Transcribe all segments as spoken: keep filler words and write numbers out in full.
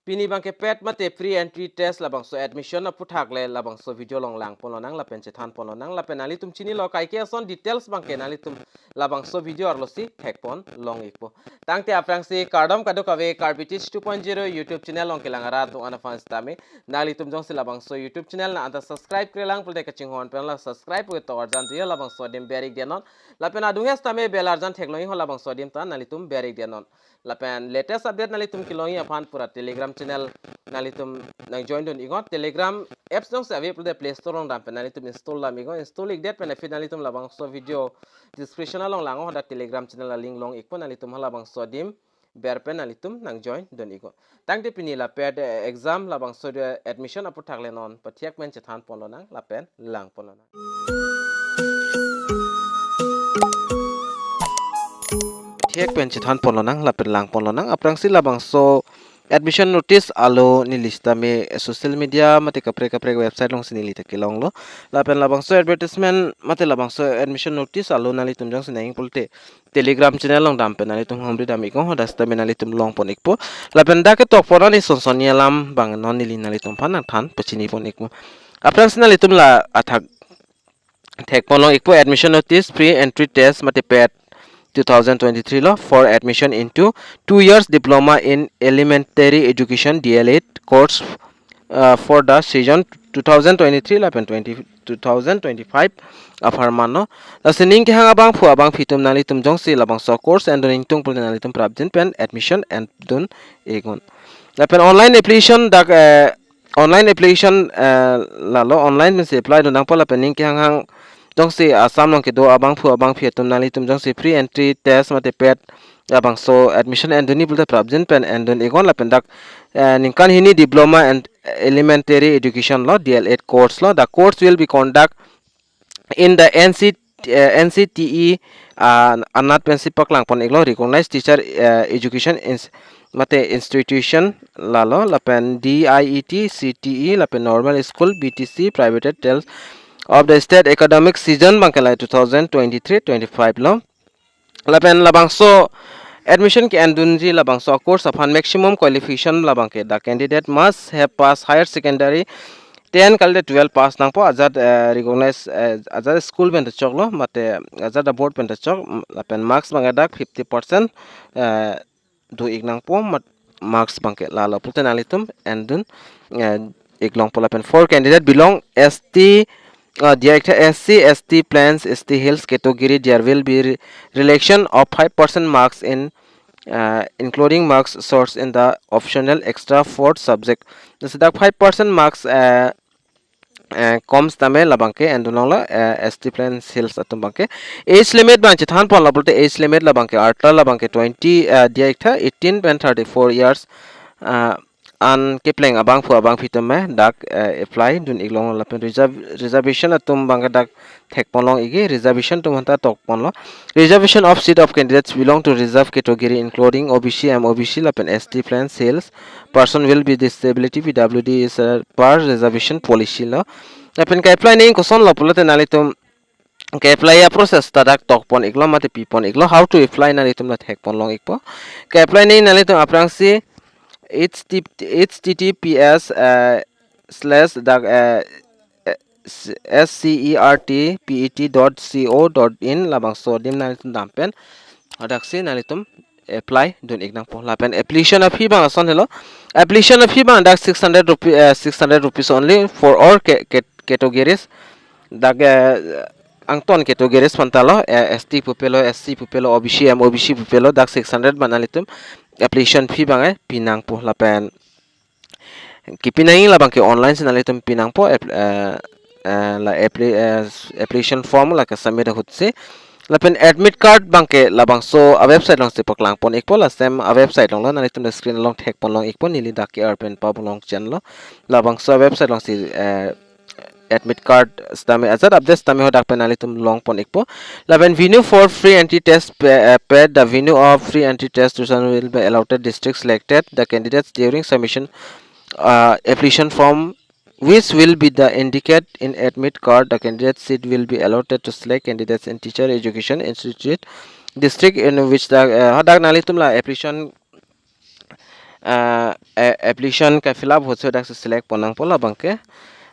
Pini abangke PET mate pre entry test labangso admission aphuthak le labangso video along langponlonang lapen chethanponlonang lapen nanglitum chinilo kaike ason details abangke nanglitum labangso video arlosi thekponlong ikpo. Tangte aphrangsi kardom kadokave Karbi Teach two point zero YouTube channel along kelang arat do-an aphan sitame nanglitum jongsi labangso YouTube channel nang anta subscribe krelang pulote kachinghon pen la subscribe pu ketok arjan do labangso adim ber-ik dia non. Lapen adung hes tame bell arjan theklong iknon labangso adim ta nanglitum ber-ik dia non. Lapen latest update nanglitum kelong ikji aphan pura Telegram channel nanglitum nang join dun iknon. Telegram apps jongsi ave pulote Play Store along dam pen nanglitum install dam iknon. Install ikdet pen aphi nanglitum labangso video description along lang-o hadak Telegram channel alink long ikpo, nanglitum halabangso adim ber pen nanglitum nang join dun iknon. Tangte pini la PET, eh, exam labangso, eh, admission aphuthak le non pathiak pen chethanponlonang lapen langponlonang. Pathiak pen chethanponlonang lapen langponlonang. Aphrangsi labangso admission notice alo neli sitame social media mate kaprek kaprek website alongsi neli ta kelonglo. Lapen labangso advertisement mate labangso admission notice alo nanglitum jongsi nang-ing pulote Telegram channel along dam pen nanglitum humri dam iknon, hadak sitame nanglitum longpon ikpo. Lapen dak ketokpon arni son sonni alam abang non neli nanglitum aphan nangthan pachinipon ikpo. Aphrangsi nanglitum la athak thekponlong ikpo admission notice pre entry test mate PET two thousand twenty-three lo for admission into two years diploma in elementary education D L Ed course, uh, for the season two thousand twenty-three lapen twenty, two thousand twenty-five apharman lo. Lasi ning kehang abangphu abangphi atum nanglitum jongsi labangso course endun ingtung pulote nanglitum prapjin pen admission endun iknon. Lapen online application dak, eh, online application, eh, lalo online pensi apply dun nangpo lapen ning kehanghang jongsi Assam along kedo abangphu abangphi atum nanglitum jongsi pre entry test mate PET labangso admission endunji pulote prapjin pen endun iknon lapen dak, eh, ningkan hini diploma and elementary education lo D L Ed course lo. The course will be conduct in the N C, eh, N C T E, ah, anat pensi paklangpon iklo, recognized teacher, eh, education ins-, mate institution lalo, lapen D I E T, C T E, lapen normal school, B T C, private tales of the state academic season abangke la two thousand twenty-three twenty-five lo. Lapen labangso admission ke-endunji labangso course aphan maximum qualification labangke the candidate must have passed higher secondary ten kalite twelve pass nangpo ajat, eh, recognize, eh, ajat school pen ta choklo mate ajat a board pen ta chok, mm, lapen marks abangke dak fifty percent, eh, do-ik nangpo mat-, marks abangke lalo pulote nanglitum endun, eh, ik longpo lapen four candidate belong S T, uh, diya iktha S C, S T Plains, S T Hills category, there will be re-, relation of five percent marks in, uh, including marks source in the optional extra fourth subject. Lasi dak five percent marks, uh, eh, kom sitame labangke endun longlo, eh, S T Plains Hills atum abangke. Age limit abang chethanponlo pulote age limit labangke arta labangke twenty, eh, diya iktha eighteen pen thirty-four years, eh, an kepleng abangphu abangphi atum me dak, eh, apply dun-ik longlo lapen reserve, reservation atum abangke dak thekponlong ikji, reservation atum aphanta tokponlo. Reservation of seat of candidates belong to reserve category including O B C, M O B C lapen S T Plains Hills person will be disability, P W D is, uh, per reservation policy lo. Lapen ke-apply nangji kosonlo pulote nanglitum ke-apply a-process ta dak tokpon iklo mate pipon iklo. How to apply nanglitum la thekponlong ikpo. Ke-apply nangji nanglitum aphrangsi H T T P S, uh, slash dak, uh, S C E R T P E T dot C O dot in labangso adim nanglitum dam pen hadaksi nanglitum apply dun-ik nangpo. Lapen application a-fee abang ason helo. Application a-fee abang dak six hundred rupee, eh, six hundred rupees only for all ca-, ca-, categories. Dak, eh, angton categories aphanta lo, eh, S T pupelo, S C pupelo, O B C, M O B C pupelo, dak six hundred abang nanglitum application fee abang, eh, pi nangpo. Lapen kipi nangji labangke online si nanglitum pi nangpo, app-, eh, eh, la appli-, eh, application form la ke-submit ahutsi. Lapen admit card abangke labangso a-website alongsi paklangpon ikpo, la same a-website alonglo, nanglitum la screen along thekponlong ikpo, neli dak ke-ar pen pabulong chenlo. Labangso a-website alongsi, eh, admit card sitame ajat update sitame hadak pen nanglitum longpon ikpo. Lapen venue for free entry test PET, uh, PET, the venue of free entry test tuition will be allotted district selected the candidates during submission, uh, application form, which will be the indicate in admit card. The candidate seat will be allotted to select candidates in teacher education institute district in which the, uh, hadak nanglitum la application, uh, a-, application ke fill up ahutsi dak select pon nangpo labangke.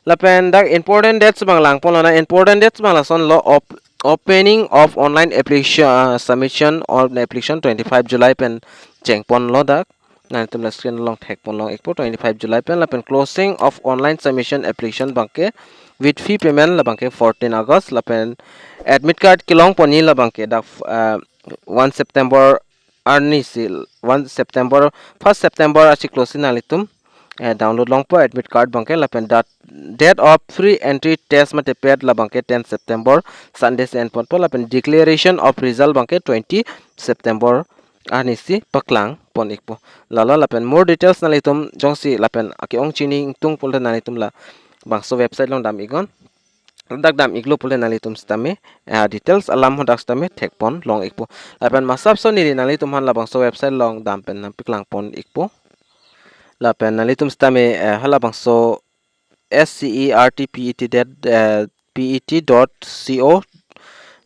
Lapen dak important dates abang langponlonang. Important dates abang lasonlo op- opening of online application, uh, submission on application twenty-five July pen chengponlo dak. Nangtum la screen along thekpon long ikpo twenty-five July pen. Lapen closing of online submission application abangke with fee payment labangke fourteen August. Lapen admit card kelongponji labangke dak, uh, one September arnisi, one September, first September arsi closing. Nanglitum, eh, download longpo admit card abangke. Lapen dat date of free entry test mate PET labangke ten September Sunday si enponpo. Lapen declaration of result abangke twenty September arnisi paklangpon ikpo. Lalo lapen more details nanglitum jongsi lapen ake-ong chini ingtung pulote nanglitum labangso website along dam iknon. Dak dam iklo pulote nanglitum sitame, eh, details alam ho dak sitame thekpon long ikpo. Lapen masap so neli nanglitum aphan labangso website along dam pen nangpaklangpon ikpo. Lapen nanglitum sitame, eh, halabangso S C E R T P E T dot, eh, P E T dot C O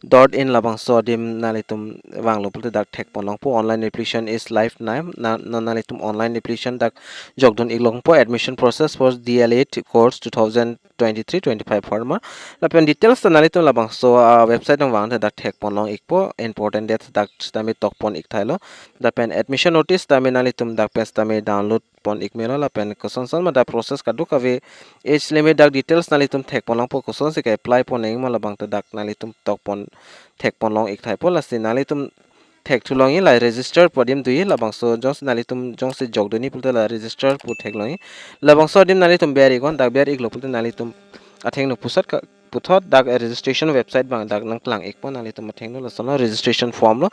dot in labangso adim nanglitum vanglo pulote dak thekpon longpo, online application is live now. Na, na, nanglitum online application dak jokdun ik longpo, admission process for D L Ed course two thousand twenty-three twenty-five format. Lapen details ta nanglitum labangso, ah, website along vangte dak thekpon long ikpo, important dates dak sitame tokpon ik thailo. Lapen admission notice sitame nanglitum dak pen sitame download pon ik melo. Lapen kosonson ma dak process kadokave, age limit dak details nanglitum thekpon longpo, kosonsi ke-apply pon nangji ma labangta dak nanglitum tokpon thekpon long ik thaipo. Lasi nanglitum thekthu longji la register pu adim doji, labangso jongsi nanglitum jongsi jokdunji pulote la register pu theklongji. Labangso adim nanglitum ber iknon, dak ber iklo pulote nanglitum athengno pusat ka puthot dak registration website abang dak nangklang ikpo. Nanglitum athengno lasonlo registration form lo.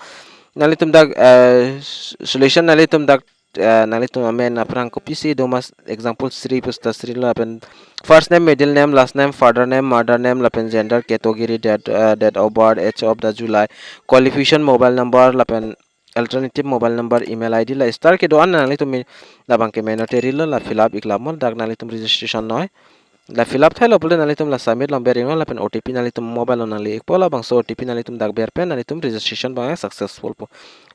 Nanglitum dak, eh, solution nanglitum dak, eh, nanglitum amen aphrang kopisi do ma, example Sri pu seta Sri lo, lapen first name, middle name, last name, father name, mother name, lapen gender, category, date, eh, date of birth, age of the July, qualification, mobile number, lapen alternative mobile number, email I D, la star kedo-an nanglitum mi labangke mandatory lo, la fill up ik lamon, dak nanglitum registration noi. La fill up thailo pulote nanglitum la submit along ber iknon, lapen O T P nanglitum mobile along nangle ikpo, labangso O T P nanglitum dak ber pen nanglitum registration abang successful po.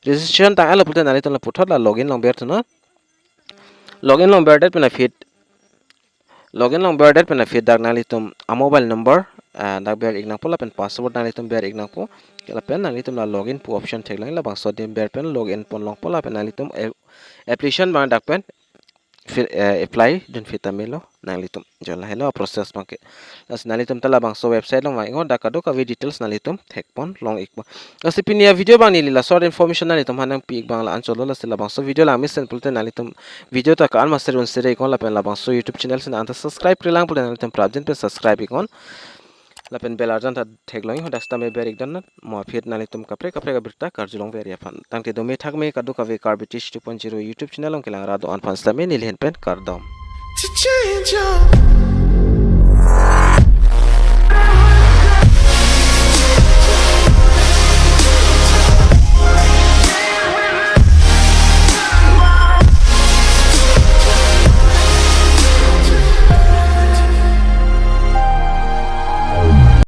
Registration tang-etlo pulote nanglitum la puthot la login along berthunon. Login along berdet pen aphi, login along berdet pen aphi dak nanglitum a mobile number, ah, dak ber ik nangpo, lapen password nanglitum ber ik nangpo. Lapen nanglitum la login pu option theklong, labangso adim ber pen login pon longpo, lapen nanglitum, eh, application abang dak pen fill, eh, apply dun phi tame lo nanglitum. Jo lahelo process abangke. Lasi nanglitum ta labangso website along vang iknon, dak kadokave details nanglitum thekpon long ikpo. Lasi pini a-video abang neli la short information nanglitum aphan nangpi ik abang la-anchot lo. Lasi labangso video lang mesen pulote nanglitum video ta ko-an ma share un share iknon, lapen labangso YouTube channel si nang anta subscribe-re lang pulote nanglitum prapjin pen subscribe iknon. Lapen bell arjan ta theklong iknon, dak sitame ber ik dam non. Mo aphi nanglitum kaprek kaprek abirta karjulong ver aphan. Tangte dome thakme kadokave Karbi Teach two point zero YouTube channel along kelang ra do-an aphan sitame neli ahin pen kardom. To change your